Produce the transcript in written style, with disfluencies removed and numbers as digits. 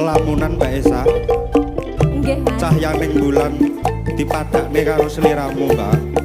Lamunan, Mbak Esa. Nggih, Mas. Cahyaning bulan dipadakne karo sliramu, Mbak.